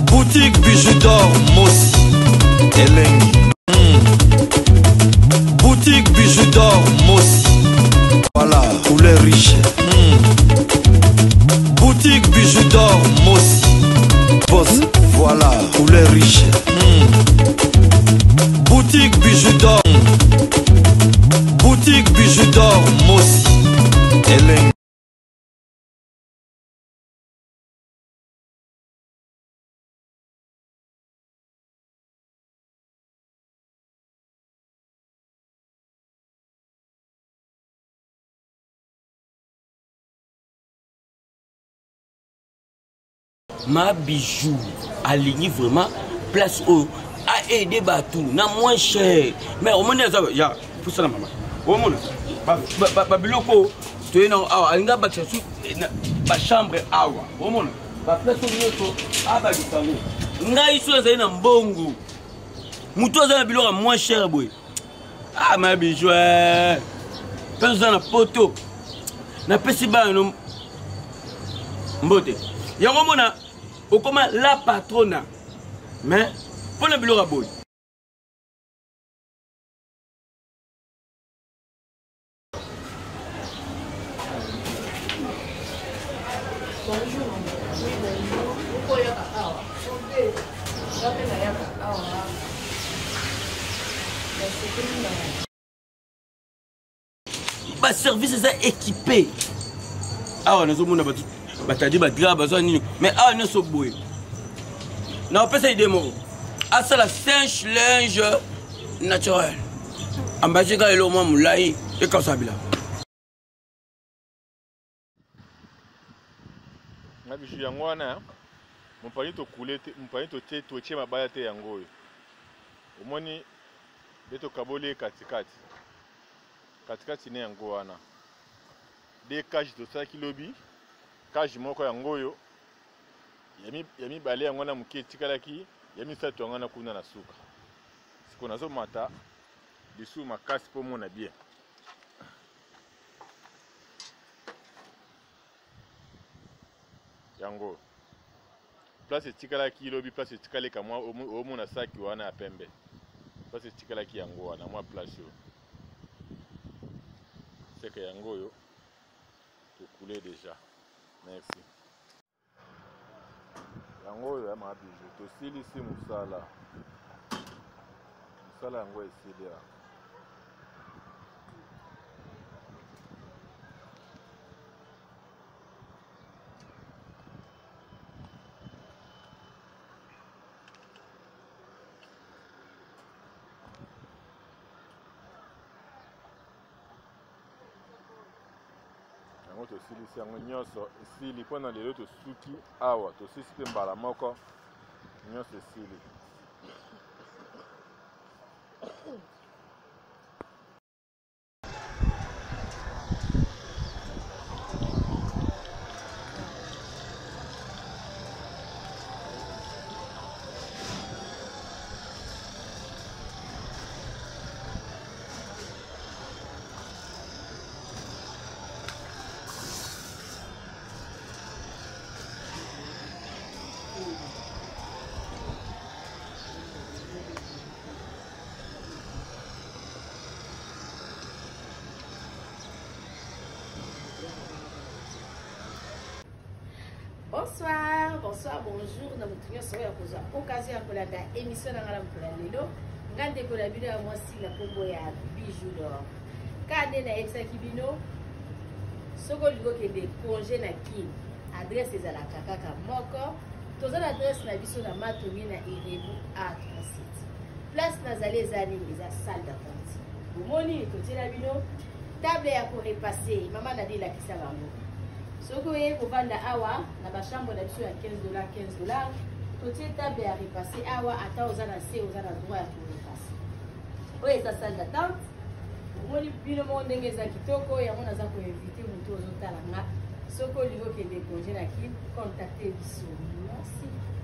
Boutique Bijou d'or Mossi Elengi. Boutique Bijou d'or Mossi. Voilà, couleur riche. Boutique Bijou d'or Mossi. Boss, voilà, couleur riche. Boutique Bijou d'or. Boutique Bijou d'or Mossi. Elengi. Ma Bijou alingi vraiment place oyo aide bato na moins cher, mais omoni aza ya pusana mama, omona babiloko toye nango awa, alingi abakisa su bachambre awa, omona baplace oyo nyonso abakisa yango. Ngai so azali na mbongo, moto aza na biloko ya moins cher boye. Ah, Ma Bijou, mpe oza na poto, napesi bana no mbote. Yango omona okoma la patrona, mais mpo na biloko ya boye. Bonjour. Oui, bonjour. Okoyaka awa. Nga mpe nayaka awa. Nasepeli na Baservice eza équipé awa, nazomona bato batadi badra bazwa nini, mais awa nyonso boye. Naopesa ide moko, asala cinq linge naturel, ambasi kaka eloko mwa molai ekausa bilamba. Nga Bijou yango wana mopanzi tokule te, mopanzi totie totie mabaya te. Yango oyo omoni nde tokaboli ye katikati katikati ne yango wana de cage tosalaki lobi. Cage moko yango oyo, ya mibale yango wana, moke etikalaki ya misato yango wana kuna na suka. Sikoyo nazomata lisusu makasi mpo omona bien yango. Place etikalaki lobi, place etikali kamwa, omona saki wana ya pembe, place etikalaki yango wana, mwa place oyo seke yango oyo tokule déjà. Merci. Yango oyo ya Ma Bijou, tosilisi mosala, mosala yango esili awa. Yango tosilisi yango nyonso, esili mpona lelo. Tosuki awa, tosilisi mpe mbala moko, nyonso esili. Bonsoir, bonsoir, bonjour na moto nyonso oyo akozwa occasion ya kolanda émission na ngai na mokolo ya lelo. Ngai ndeko na bino ya mwasi na nkombo ya Bijou d'Or. Ka nde nayebisaki bino, soki olingi okende congé na Kin, adresse ezalaka kaka moko. Toza na adresse na biso na Matongi na Irebu A37. Place nazali eza nini? Eza salle d'attente. Bomoni totiela bino table ya korepasser. Mama Nadi, elakisa bango. Soki oye kovanda awa na bachambre na biso ya 15 dollar, 15 dollar, totie table ya repasser awa. Ata oza na se, oza na droit ya korepasser. Oyo eza salle d'attente. Omoni bino moko ndenge eza kitoko. Yango naza koinviter moto ozotala nga, soki olingi okende congé na Kin, contacte biso. Merci.